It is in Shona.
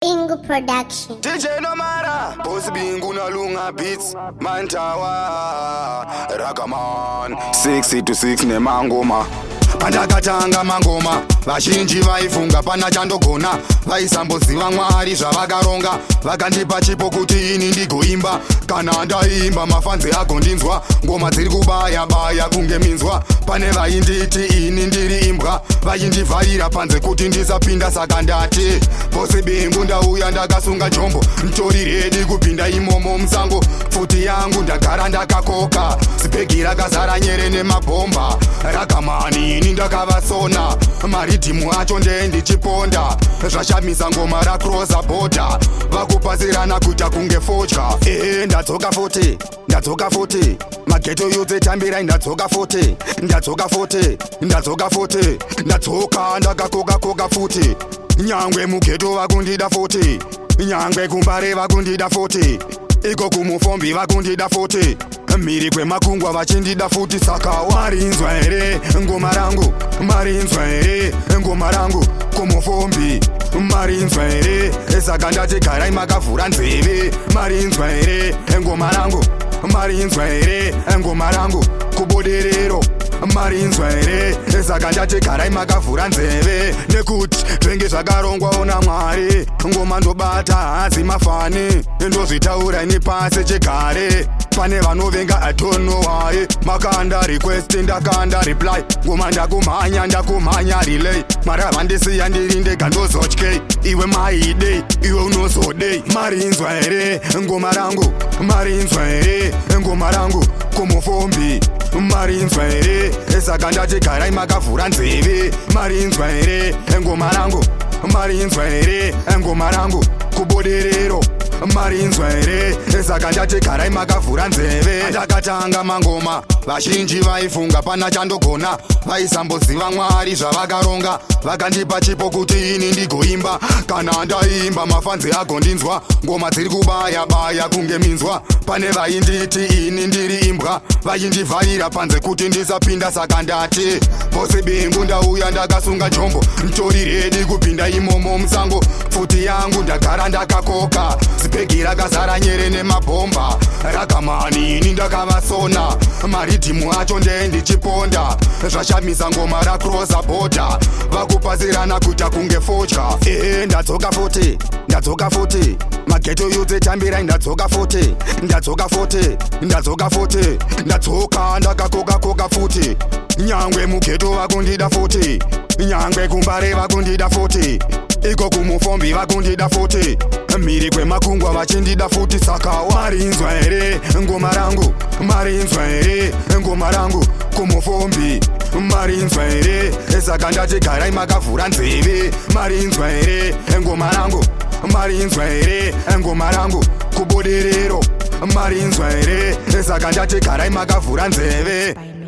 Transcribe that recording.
Bingu Production. DJ Nomara, Boss Bingu na Lunga Beats, Mantawa, Ragaman, 6 to 6 nemangoma. Pandakatanga mangoma, vazhinji vaifunga pana chandogona, vaisamboziva Mwari zvavakaronga, vakandipa chipo kuti ini ndigoimba. Kana ndaimba mafans agondinzwa, ngoma dziri kubaya baya kunge minzwa. Pane vainditi ini ndiri imbwa, vaindivharira panze kuti ndisapinda, saka ndati Boss Bingu ndauya ndakasunga jombo, ntori ready kupinda imomo musango. Pfuti yangu ndagara ndakakoka, zibhegi rakazara nyere nemabhomba. Ragamani ini ndakavasona, maridhimu acho ndee ndichiponda. Zvashamisa ngoma racrossa border, vakupasirana kuita kunge fodya. Ehe, ndadzoka futi, ndadzoka futi. Maghetto youth tambirai, ndadzoka futi, ndadzoka futi, ndadzoka futi, ndadzoka ndakakoka koka futi. Nyangwe mughetto vakundida futi, nyangwe kumbare vakundida futi, iko kumufombi vakundida futi, mhiri kwemakungwa vachindida futi. Saka marinzwa here ngoma rangu? Marinzwa here ngoma rangu kumufombi? Marinzwa here? Saka ndati garai makavhura nzeve. Marinzwa here ngoma rangu? Marinzwa here ngoma rangu kubudiriro? Marinzwa here? Saka ndati garai makavhura nzeve, nekuti zvenge zvakarongwawo naMwari. Ngoma ndobata hazi mafani, ndozvitaura ini pasi chigare. Pane vanovenga, I don't know why. Makanda request, ndakanda reply. Ngoma ndakumhanya, ndakumhanya relay. Mwari havandisiya ndiri ndega, ndozotyei? Iwe maidei, iwe unozodei? Marinzwa here ngoma rangu? Marinzwa here ngoma rangu kumufombi? Marinzwa here? Saka ndati garai makavhura nzeve. Marinzwa here ngoma rangu? Marinzwa here ngoma rangu kubudiriro? Marinzwa here? Saka ndati garai makavhura nzeve. Ndakatanga mangoma, vazhinji vaifunga pana chandogona, vaisamboziva Mwari zvavakaronga, vakandipa chipo kuti ini ndigoimba. Kana ndaimba mafans agondinzwa, ngoma dziri kubaya baya kunge minzwa. Pane vainditi ini ndiri imbwa, vaindivharira panze kuti ndisapinda, saka ndati Boss Bingu ndauya ndakasunga jombo, ntori ready kupinda imomo musango. Pfuti yangu ndagara ndakakoka, zibhegi rakazara nyere nemabhomba. Ragamani ini ndakavasona, maridhimu acho ndee ndichiponda. Zvashamisa ngoma racrossa border, vakupasirana kuita kunge fodya. Ehe, ndadzoka futi, ndadzoka futi. Maghetto youth tambirai, ndadzoka futi, ndadzoka futi, ndadzoka futi, ndadzoka ndakakoka koka futi. Nyangwe mughetto vakundida futi, nyangwe kumbare vakundida futi, iko kumufombi vakundida futi, mhiri kwemakungwa vachindida futi. Saka marinzwa here ngoma rangu? Marinzwa here ngoma rangu kumufombi? Marinzwa here? Saka ndati garai makavhura nzeve. Marinzwa here ngoma rangu? Marinzwa here ngoma rangu kubudiriro? Marinzwa here? Saka ndati garai makavhura nzeve. By